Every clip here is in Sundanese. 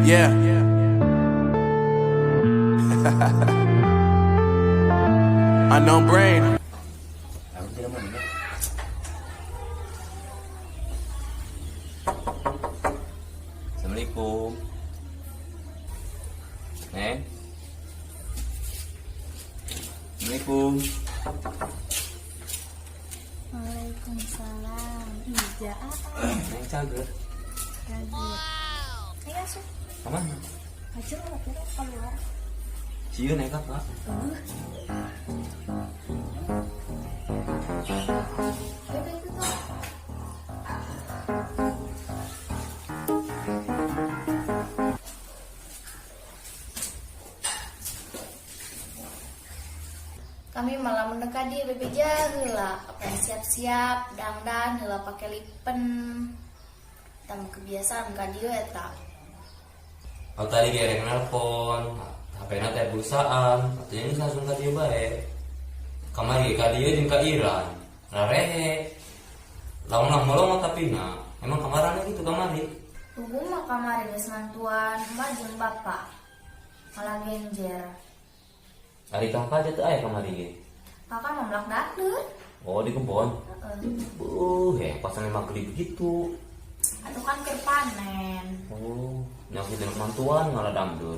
Yeah. Unknown brain. Aku tidak mau ya. Assalamualaikum. Neng. Assalamualaikum. Waalaikumsalam. Iya, Neng cager. Kaget. Ayo asup. Kemana? Hajar lah, kira keluar. Sieun naik apa? Ayo itu tuh. Kami malah mendekat dia bebeja heula, apa siap-siap dangdan heula pake lipen. Tamu kebiasaan ka dieu eta. Aku tadi gerek nelpon, HP-na teh perusahaan, artinya ini langsung ka dieu bae. Kamari ka dieu jeung ka Iran. Rarehe. Lamun lah molong tapi na. Emang kamarana gitu kamari. Tunggu mah kamari geus mantuan emak jeung bapak. Malah genjer. Ari kakak aja tuh aya kamari ge. Kakak mau melak dapur. Oh, di kebon. Heeh. Ya pas maghrib gitu. Atuh kan keur panen. Oh, nyaku jeung mantuan ngalah damdur.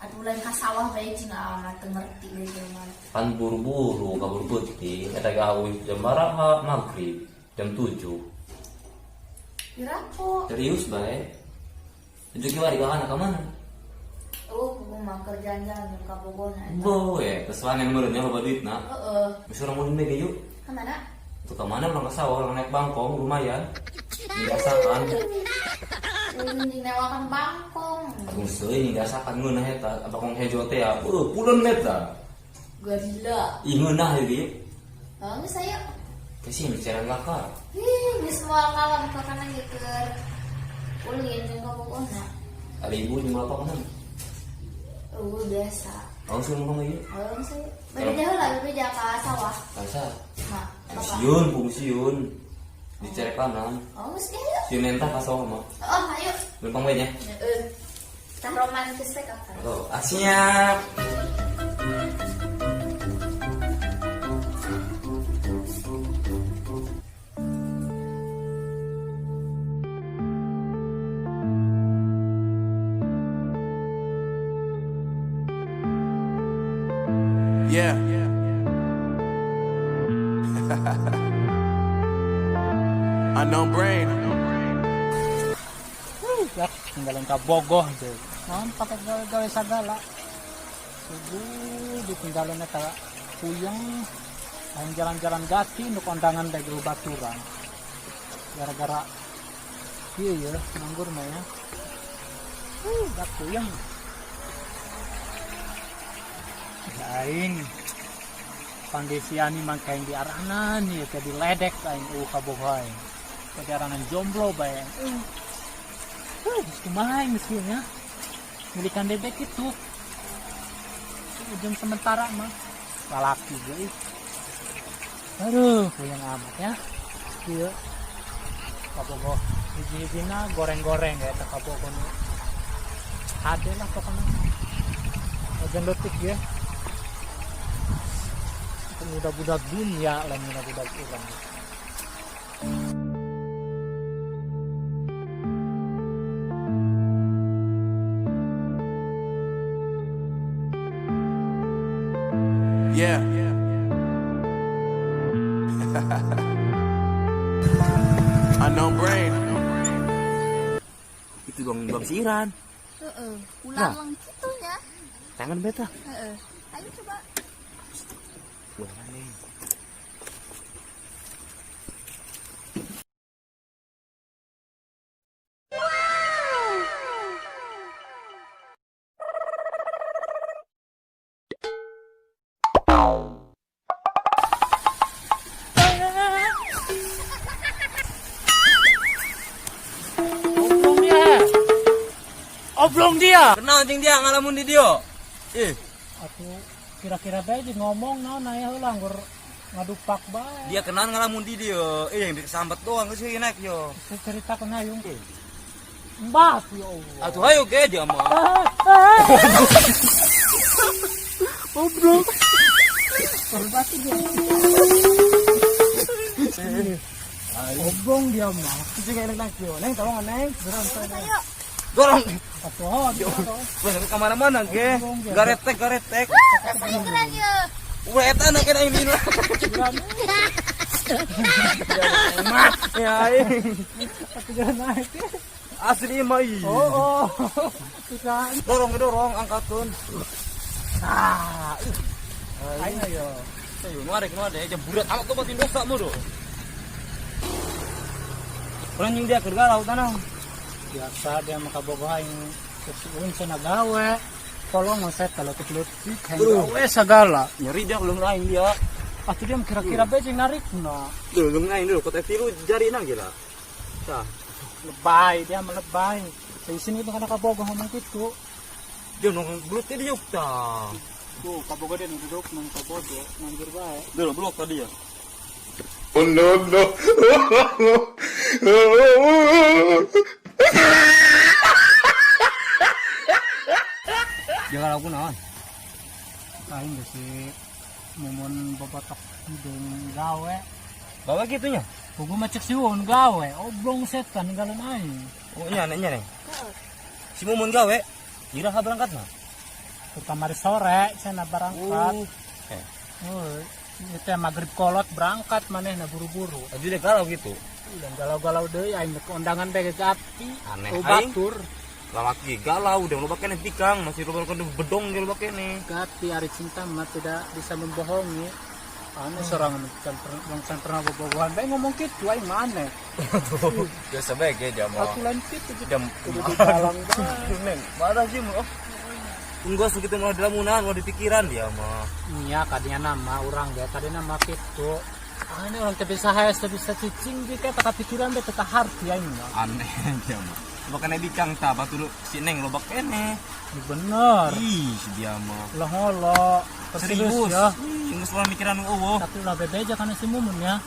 Atuh lain ka sawah bae jeung amat teu ngerti we mah. Kan buru-buru kabur peuting eta ge awih jam baraha maghrib jam 7. Piraku. Serius bae. Itu kiwari kakak ka mana? Oh, gua mah keur jalan-jalan jeung ka Bogor na eta. Bo, ya, kesuan yang meureunnya loba duitna. Heeh. Geus urang ulin ge yuk. Ka mana? Itu ke mana urang ke sawah, urang naik bangkong lumayan. Dirasakan. Ulin dinewakan bangkong. Agung seuing dirasakan ngeunah eta, bangkong hejo teh ya. Puleun eta. Gorila. Ih ngeunah ieu. Oh, geus aya. Kasih bicara kakak. Ih, geus moal kalem kakana ge keur ulin jeung ka Bogorna. Ada ibu jeung bapak mana? Oh, biasa. Langsung ngomong ieu. Oh, geus aya. Bade jauh lah, bade ka sawah. Kasa. Nah, bapak. Sieun, pung sieun. Dicerek kanan. Oh, geus ayo. Sieun entah ka sawah mah. Oh, ayo. Lempang bae nya. Heeh. Tah romantis teh kapan? Oh, ah, siap. Yeah. Unknown brain. Ya, tinggalin ka Bogoh deh. Naon pakai gawe-gawe sagala. Subuh ditinggalin eta puyeng. Lain jalan-jalan gati nu kondangan deh geus baturan. Gara-gara ieu ya nganggur mah ya. Dak puyeng. Aing pandesiani mangkaing di aranan ya teh diledek aing ka Bogoh aing. Teh aranan jomblo bae. Geus kumaha aing geus nya. Milikan bebek itu. Ujung sementara mah lalaki ge. Aduh, puyeng amat ya. Ieu kabogoh hiji-hijina goreng-goreng ya eta kabogoh nu. Ade lah pokoknya. Bagian leutik ya. Budak-budak dunia lain budak-budak urang. Yeah. Unknown brain. Itu bang bang siran. Heeh, ulang kitu nya. Tangan beta. Heeh. Ayo coba. Wah, nih. Oblong dia. Oblong dia. Kenal anjing dia ngalamun di dia. Ih, Atuh kira-kira bae di ngomong naon aya heula anggur ngadupak bae. dia kenal ngalamun di dia. Eh, yang sambat doang geus naik yo. Saya cerita kena yung. Batu ya Allah. Atuh hayu ge dia mah. Goblok. Berbatu dia. Oblong dia mah. Itu kayak enak yo. Neng tolong neng. Ayo. Dorong. Atuh, Wes ke mana-mana ge. Garetek garetek. Keren ya. Udah eta anak kena ini lah. Mat ya aing. jalan naik. Asli mah ih. Oh, oh. Kita Dorong dorong angkatkeun. ah, aing ayo. Ayo nu arek nu arek jam burat amat tuh batin dosa mu do. Orang yang dia keur galau tanah. Biasa dia maka bogoh aing kesuun cenah gawe. Tolong saya kalau kecil-kecil gawe segala. Nyeri dia belum aing dia. Atuh dia kira-kira bae jeung narik na. Dulu aing dulu kota tilu jari nang gila. Tah, Lebay dia melebay. Di sini itu karena kabogoh ngomong gitu. dia nong belut dia yuk tah. Tuh, kabogoh dia duduk nang kabogoh, nganggur bae. Dulu belok tadi ya. Oh no no. Jangan aku naon. Aing geus si mumun bobotok hidung gawe. Bawa gitunya. Pugu mah cek siun gawe, oblong setan ninggalin aing. Oh nya nya nih. Si Mumun gawe, iraha berangkat mah. Kamari sore cenah berangkat. Eh. Oh, itu ya maghrib kolot berangkat manehna buru-buru. Tadi dia galau gitu. Dan galau-galau deui aing ke undangan teh geus api. Aneh, Oh, aing. batur. Lalaki galau udah loba keneh bikang, masih loba keneh bedong ge loba keneh. Gati ari cinta mah tidak bisa membohongi. Aneh seorang can pernah can pernah bobogohan bae ngomong kitu aing mah aneh. Biasa bae ge dia mah. Aku lain kitu Jam kudu digalang bae. Neng, marah sih mah. Enggak segitu malah dilamunan, malah di pikiran dia mah. Iya, kadinya nama orang ya, kadinya nama kitu. Aneh orang teu bisa haes, teu bisa cicing jika tak pikiran teh teu harti aing mah. Aneh dia mah. Loba keneh bikang tah, batu si Neng loba keneh. Ini bener. Ih, si dia mah. Ulah ngolo. Serius ya. Ih, geus ulah mikiran nu eueuh. Tapi ulah bebeja kana si Mumun ya.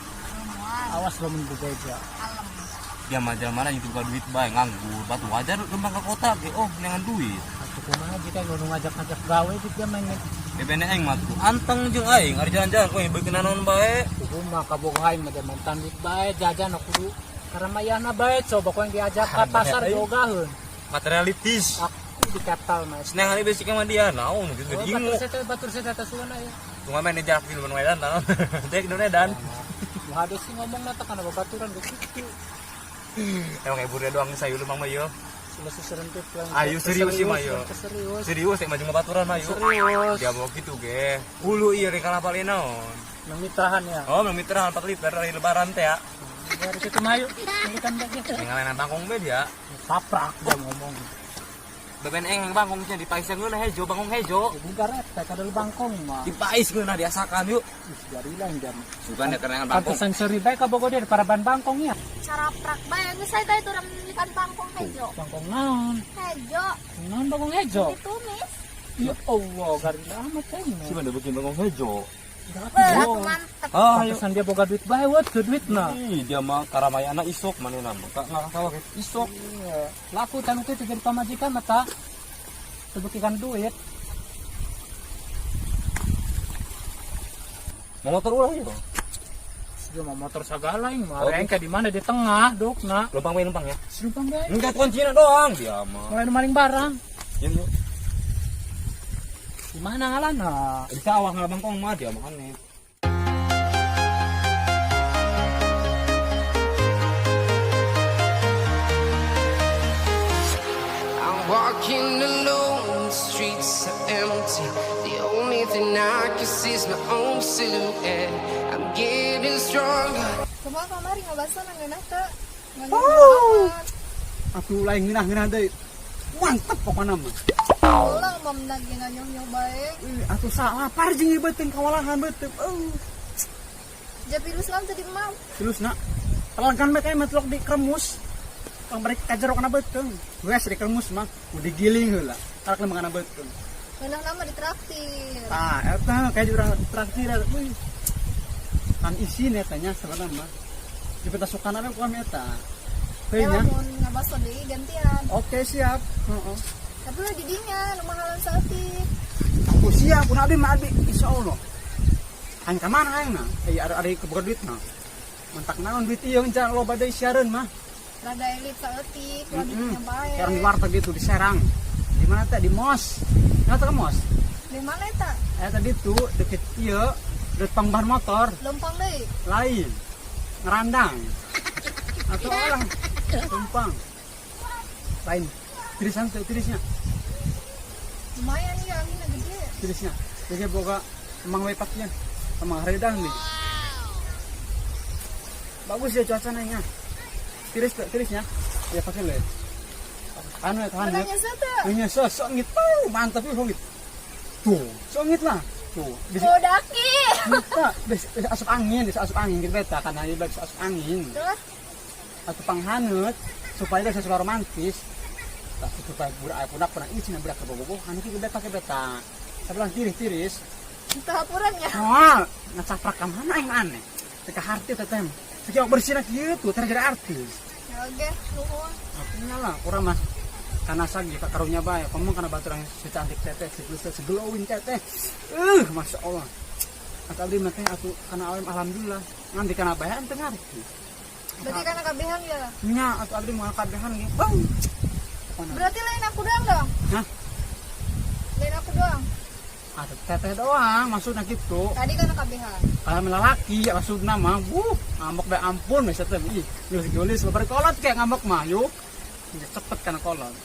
Awas lo mun bebeja. Dia mah jalan mana yang buka duit bae nganggur, batu wajar lempang ke kota ge oh neangan duit. Atuh kumaha jika nu ngajak-ngajak gawe jika main Bebene aing mah tuh anteng jeung aing ari jalan-jalan kowe beukeun naon bae. kudu mah kabogoh aing mah mantan duit bae jajan kudu karamayana bae coba kowe yang diajak ke pasar jogaheun. Materialitis. Aku dikatal mah. Seneng hari basic sama dia naon gitu Oh, bingung. batur saya teh sugan aya. Cuma main di jarak di luar Medan naon. Dek di Medan. Wah, ada sih ngomong na kana babaturan geus kitu. Emang ibu doang sayu lumang mah yo. Sudah seserem kitu. Ayo, serius sih, mah, yo. Serius. Serius maju babaturan mah yo. Serius. Dia mau gitu ge. Hulu ieu rek kalapa naon. Nang mitrahan ya. Oh, memang mitra 4 liter dari lebaran teh ya. Dari situ mah yuk. Kan bae. Ngalenan bangkong be dia. Saprak dia ngomong. Beben eng bangkong nya dipais ngeunah hejo, bangkong hejo. Bukan retek ada bangkong mah. Dipais ngeunah diasakan yuk. Ih, jari lain jam. Bukan ya kerengan bangkong. Pantesan seri bae ka Bogor dia para ban bangkong ya. Cara prak bae geus saya teh urang ikan bangkong hejo. Bangkong naon? Hejo Naon bangkong hejo? ditumis. Ya Allah, garila amat teh. Si mana bikin bangkong hejo. Wah, atuh mantep. Ah, ayo. Pantesan dia boga duit bae wet ke duit na. Ih, dia mah karamayana isok manehna mah. Ka ngakak isok. Iya. Laku tanu teh jadi pamajikan mata. Tebekikan duit. Mau motor ulah yuk. Dia mau motor segala ing mah. Oh. Rengke di mana di tengah dok na. Lumpang bae lumpang ya. Serumpang bae. Enggak kuncinya doang dia mah. Mulai nu maling barang. Yuk, yuk. Di mana ngalana? Di sawah ngalah bangkong mah dia mah aneh. I'm walking alone, the streets are empty. The only thing I can see is my own silhouette. I'm getting stronger. Kumaha kamari ngabaso nang ngeunah teu? Ngeunah amat. Atuh lain ngeunah-ngeunah deui. Mantep pokona mah. Ulah mam lagi nganyuh-nyuh bae. Ih, atuh salapar jeung ieu beuteung kawalahan beuteung. Eueuh. Japirus naon tadi mam? Terus nak pelanggan mereka yang metlok di kremus. Pang mereka kajero kana beuteung. Wes di kremus mah udah giling heula. Karak lembang kana beuteung. Ngeunah nama ditraktir. Tah, eta kayak urang traktir eta. Wih. Kan isin eta nya sebenarnya mah. Di peta sukana we ku kami eta. Ya Kayaknya. Lamun ngabaso deui gantian. Oke, siap. Heeh. Tapi lah didinya nu mahalan saeutik. Aku siap, pun abi mah abi insyaallah. Hayang ka mana hayang na? Eh, ada keboga duit mah. Mentak naon duit ieu encan loba deui siareun mah. Rada elit saeutik, lah didinya bae. Kayak orang di warteg gitu di Serang. Di mana teh? Di Mos. Nah, ke Mos. Di mana eta? Eh, tadi tuh deket ieu, deket pangbahan motor. Lempang deui. Lain. Ngerandang. Atau orang tumpang. Lain. Tirisan tuh, tirisnya. Lumayan ya anginna gede. Tirisnya. Jadi boga emang wepaknya sama haredang nih. Bagus ya cuacanya. Tiris tuh, tirisnya. Ya pakai le. Anu ya, tahan ya. Pernah nyesel teu? Ini songit tuh, mantap ya songit. Tuh, songit lah. Tuh, bisa Oh, daki. bisa, bisa, bisa asup angin, bisa asup angin gitu beta, karena ini bisa asup angin. Terus Atau panghaneut supaya dia sesuai romantis. Tapi supaya budak budak pernah izin budak kebobohan itu beta pakai beta. Sebelah tiris-tiris. Itu hapurannya. Wah, ngecaprak ka mana yang aneh. Teka harti teteh. Sejak bersih kieu tuh terjadi artis. Ya oke, nuhun. Artinya lah, kurang mas karena sagi kak karunya bae, kamu karena batur yang secantik teteh, segelis seglowing teteh. Masya Allah. Atau abdi mah teh atuh kana awem alhamdulillah. Ngan di kana bae teu ngarti. Berarti karena kabehan ya. Nya atuh abdi moal kabehan ge. Bang. Pokona. Berarti lain aku doang dong. Hah? Lain aku doang. Atuh teteh doang maksudnya gitu. Tadi karena kabehan. Kalau lelaki ya maksudna mah, buh, ngambek bae ampun bisa teh. Ih, geus geulis lebar kolot kayak ngambek mah, yuk. Ya, cepet kana kolot.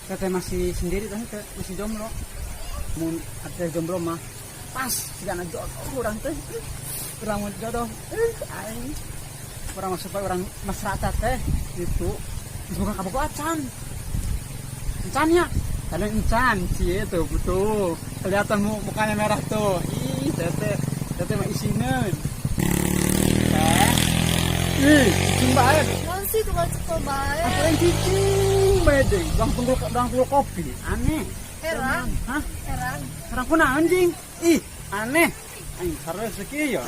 Teteh masih sendiri teh, teh masih jomblo. Mun ada jomblo mah pas sigana jodoh urang teh. Urang mun jodoh, aing. Urang mah supaya urang mesra teh gitu. Geus bukan kabogo acan. Encan ya? Kadang encan, cie tuh betul. Kelihatan mukanya merah tuh. Ih, teteh, teteh mah isineun. Teh. Ih, cicing bae. Naon sih tukang cekel bae. Aku yang cicing bae deui. Bang tunggu kopi. Aneh. Heran, Hah? Heran. Heran kunaon anjing? Ih, aneh. Aing serius kieu ya.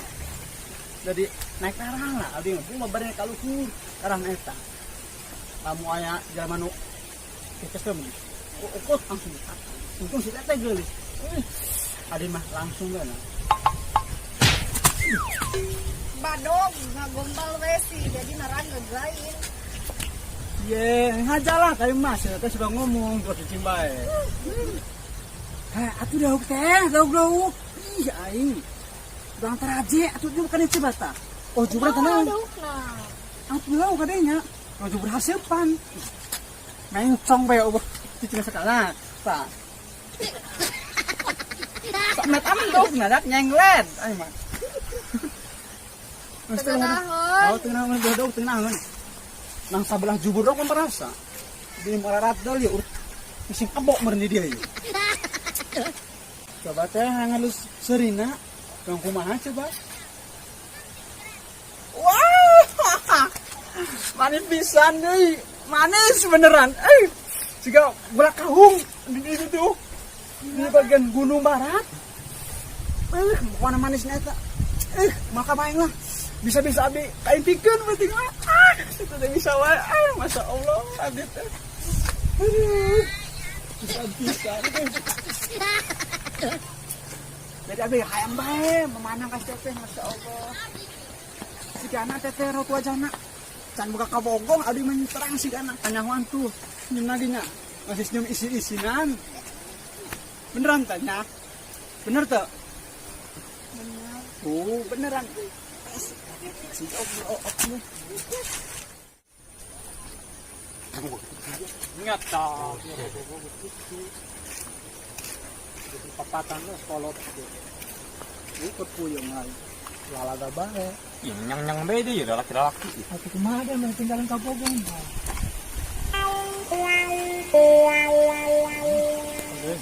Jadi naik arang lah, abdi mah bari ka luhur arang eta. Kamu aya jelema nu kesem. Ukut langsung. Untung si teteh geulis. Ih, adi mah langsung kan. Badog ngagombal we sih, jadi narang lain. Ye, ngajalah kayu mas, teteh sudah ngomong terus cicing bae. Heh, atuh dauk teh, dauk dauk. Ih, aing. Bang teraje, atuh dia bukan itu bata. Oh, jubra tenang. Daukna. Atuh lauk kadenya. Oh, jubra hasilpan. Mencong bae eueuh cicing sekala. Tah. Sak met aman dauk ngadak nyenglet. Aing mah. Teu naon. Oh, teu naon, dauk teu naon. Nang sabelah jubur dong merasa. Di mararat dal ya urut. Bising kebok meureun di dia ya. Coba teh ngalus serina. Dong kumaha coba? Wah! Manis pisan deui. Manis beneran. Eh, siga gula kahung di itu tuh. Di bagian Gunung Barat. Eh, warna manisnya eta. Eh, maka main lah. Bisa-bisa abi kain pikeun berarti mah. Ah, itu teh bisa wae. Ah, masya Allah, abi teh. Aduh. Bisa bisa. Jadi abi hayang bae memandang ka teteh, masya Allah. Si anak teteh raut wajahna. Can buka kabogong abi mah terang si anak kanyahoan tuh. Senyum lagi nya. Masih senyum isi-isinan. Beneran tanya? Bener tuh? Bener. Tuh, beneran. Si oh, oh, oh. Ingat dong. Papatan lu kolot. Ikut puyeng lagi. Lalaga bae. Ih, nyang-nyang bae dia laki-laki. Atuh kumaha dia mah tinggalin ka Bogong.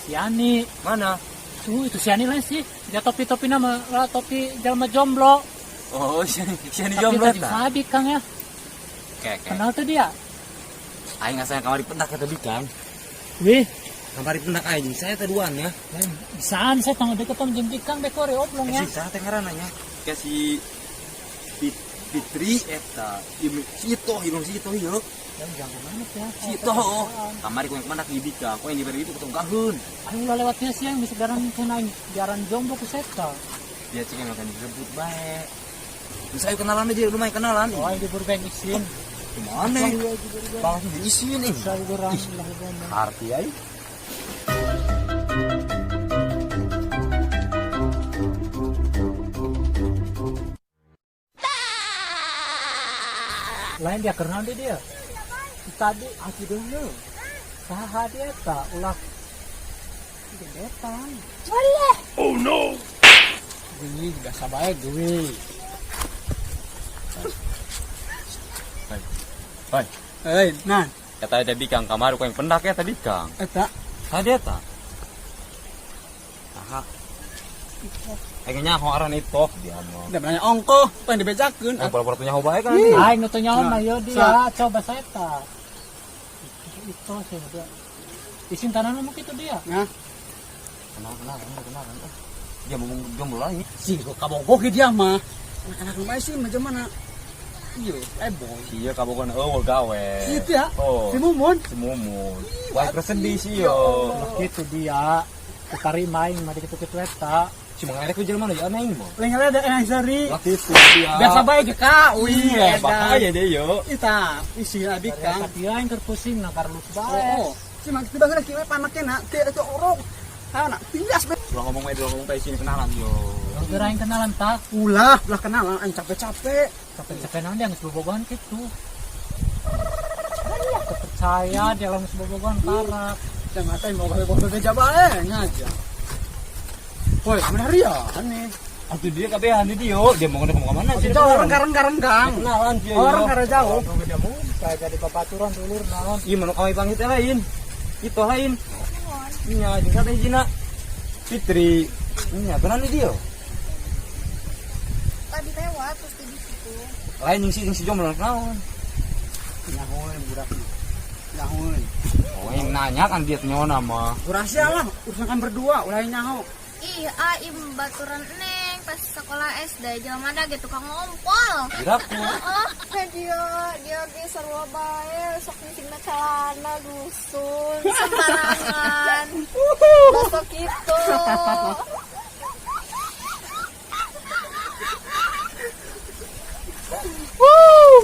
Si Ani. Mana? Tuh, itu si Ani lain sih. Dia topi-topi nama lah topi jelma jomblo. Oh, si si Ani Tapi jomblo tadi ta. Sabit Kang ya. Kayak kayak. Kenal tuh dia. Aing ngasih kamari pendak kata Bikang. Wih, Kamari pendak aing saya teh duan ya. bisaan saya tanggal deket sama jeung Bikang dekore oplong ya. Si saha teh ngaranna nya? Kayak si Pit Fitri eta. Ieu si Itoh, ieu si Itoh ieu. Yang jangan mana ya? Si Itoh oh. Kamari ku yang kemana ke Ibika, ku yang diberi itu ketonggaheun. Aing ulah lewat dia sih yang bisa garan kena aing jaran jomblo ku seta. Dia cek yang akan direbut bae. Bisa ayo kenalan aja, lumayan kenalan. Oh, aing diburu beng isin. Gimana? Langsung diisiin nih. Bisa urang lah ngomong. Arti ay. Lain dia kenal dia dia. Tadi aku dulu. Saha dia tak ulah gedetan. Oh no! Gue biasa baik gue. Hai, Eh, nah, kata tadi Kang kamari ku yang pendak ya tadi Kang. eta Tadi eta. Aha. Aing nyaho aran itu dia mah. udah nanya ongkoh, pengen dibejakeun. Yang pura-pura tuh nyaho bae kan. Aing nu teu nyaho mah yo dia Sa. coba saya tak. Itu sih dia. Isin tanah mah kitu dia. Nah, Kenal kenal kenal kenal. Dia mau jomblo lagi. sih kok kabogoh ge dia mah. Anak-anak rumah sih macam mana? Iya, playboy. Iya kabogoh eueuh gawe. Si itu ya, Oh. si Mumun. Si Mumun. Wah, sedih sih yo. Ulah kitu dia. Terima aing mah kitu-kitu eta. Si mengerek ku jelema ya aneh mah. Lain ada eh sorry. Lah kitu dia. Biasa bae ge ka. Wih, Iya, bahaya deh yo. Ita, isi abi Kang. Kang. Tapi aing keur pusing na Carlos bae. Oh, si mang tiba geus kieu panaknya na, teu itu orok. Ayo nak tias be. Ulah ngomong we, ulah ngomong teh sini kenalan yo. Udah aing kenalan tak. Ulah, ulah kenalan aing capek-capek. Capek-capek naon dia geus bobogohan kitu. Kepercaya dia langsung bobogohan parah. Jangan teh mau gawe bodoh beja bae ngaja. Woi, mana ya? Aneh. Atuh dia kabehan di dia, dia mau ngomong ke mana sih? Jauh orang gareng-gareng. Kenalan dia. Orang karena jauh. Tunggu dia mung kayak jadi babaturan dulur naon. Iya, mana kami panggil teh lain. Itu lain. Iya, jeung teh hijina. Fitri. Iya, benar nih dia. Tadi lewat terus di situ. Lain yang si jomblo naon. Nyahoeun budak mah. Nyahoeun. Oh, yang nanya kan dia nyaho nama. Rahasia lah, urusan kan berdua, ulah nyaho. Ih, aim baturan neng pas sekolah SD jelema da ge tukang ngompol. Kiraku. Ah, dia dia ge sarua bae sok ngisingna celana dusun sembarangan. Basok kitu.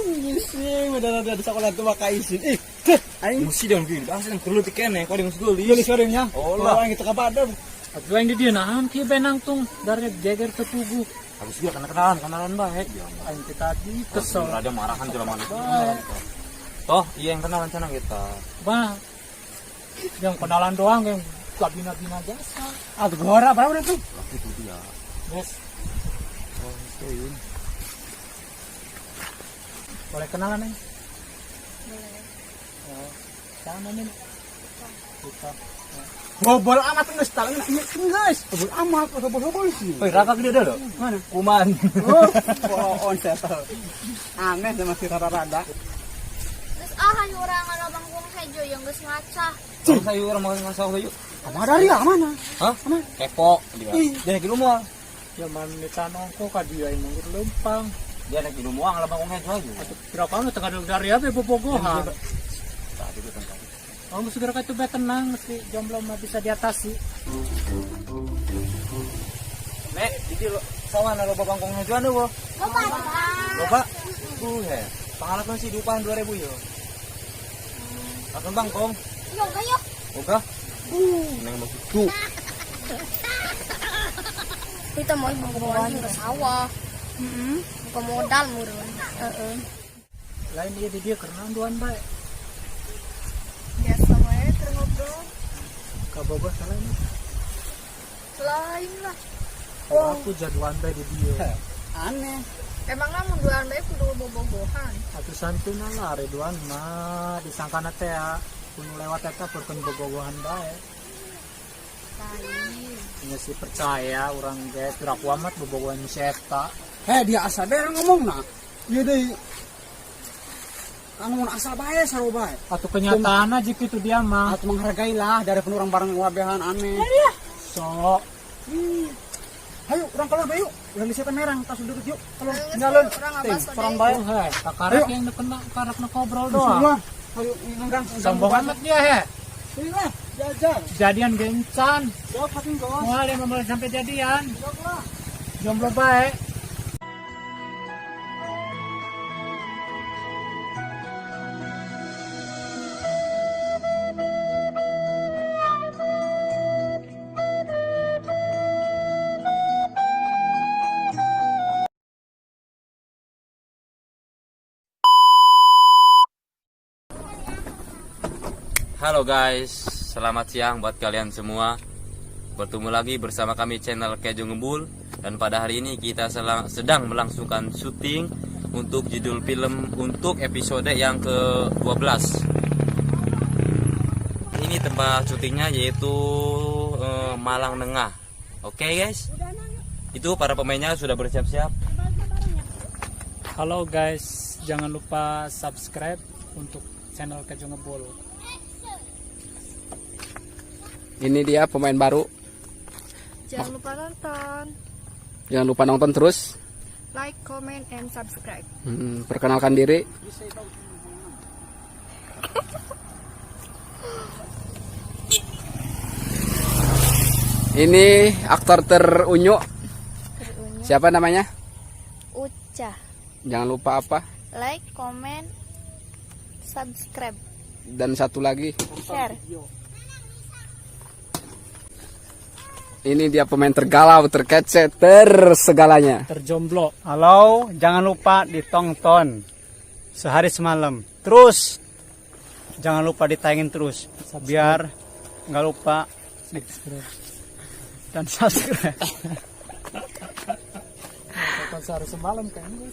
Ngising, udah ada di sekolah tuh maka isin. Ih, deh, aing Mesti dong gini, asli yang perlu dikene, kau yang gelis. gelis orangnya. Oh lah. Orang itu kabadem. Atuh aing di dieu naon kieu benang tung dari jeger ke tugu. Habis juga kena kenalan, kenalan baik. Ya, Aing teh tadi kesel. Ada marahan jelema mana. Toh, iya yang kenalan sana kita. Bah. Yang kenalan doang yang gak bina-bina jasa. Ah, gora berapa udah tuh? Lah itu dia. Yes, Oh, itu yun. boleh kenalan aing? Boleh. Oh, sama nih. Kita. Ngobol amat geus tah, ieu geus. Ngobol amat, ngobol-ngobol sih. Woi, raka gede dah loh. Mana? Kuman. Oh, oh, on settle. Aneh sama si rada-rada. Terus ah hayu urang ngalabang hejo yang geus ngacah. Terus ayo orang makan ngasah yuk. Kamana dari ya, mana? Hah? Kepo. Dia Dia naik ilmu. Ya man canongko ka dia aing manggur lempang. Dia naik ilmu ang labang kong hejo aja. Kira kamu tengah dari apa bobogohan. Tadi gue tentang. Oh, segera itu be tenang si jomblo mah bisa diatasi. Nek, jadi lo sama na loba bangkong hejo anu wo. Loba. Loba. He. Pangalakan sih dupan 2000 yo. Akan bangkong. Yo ayo. Oke. Neng mau gitu. Kita mau bobogohan jeung ke sawah. Heeh. Buka modal meureun. Heeh. Lain dia di dia karena duan bae. Biasa wae keur ngobrol. Ka Bogor salah ini. Lain lah. Oh. Aku jagoan bae di dia. Aneh. Emang lamun duaan bae kudu bobogohan. Atuh santuna lah Ridwan mah disangkana teh ya kudu lewat eta purkeun bobogohan bae. Lain. Nya sih percaya urang ge piraku amat bobogohan si eta. Heh, dia asal bae ngomong nah. Ieu deui. Ngomong asal bae sarua bae. Atuh kenyataan aja gitu dia mah. Atau menghargai lah dari orang bareng wabehan aneh. Sok. Hayu, urang keluar bae yuk. Urang disiapkan merang, tas duduk yuk. Keluar Geus, tinggalin. urang Ting, ngabas sorang deui. bae. Oh, he, kakarak Ayo. yang kena karak na ngobrol doang. Bismillah. Hayu, ngang. Sombong amat dia he. Bismillah, jajan. Jadian gencan. Jawab fucking gos. Moal yang mulai sampai jadian. Jawab lah. Jomblo baik. Halo guys, selamat siang buat kalian semua. Bertemu lagi bersama kami channel Kejo Ngebul. Dan pada hari ini kita sedang melangsungkan syuting untuk judul film untuk episode yang ke-12. Ini tempat syutingnya yaitu Malang Nengah. Oke guys, itu para pemainnya sudah bersiap-siap. Halo guys, jangan lupa subscribe untuk channel Kejo Ngebul. Ini dia pemain baru. Jangan lupa nonton, Jangan lupa nonton terus. like, comment, and subscribe. Perkenalkan diri. Ini aktor terunyu. Terunyu. Siapa namanya? Uca. Jangan lupa apa? Like, comment, subscribe, Dan satu lagi, share. ini dia pemain tergalau, terkece, tersegalanya. Terjomblo. Halo, jangan lupa ditonton sehari semalam. Terus jangan lupa ditayangin terus biar nggak lupa Subscribe. dan subscribe. Nonton sehari semalam kayaknya.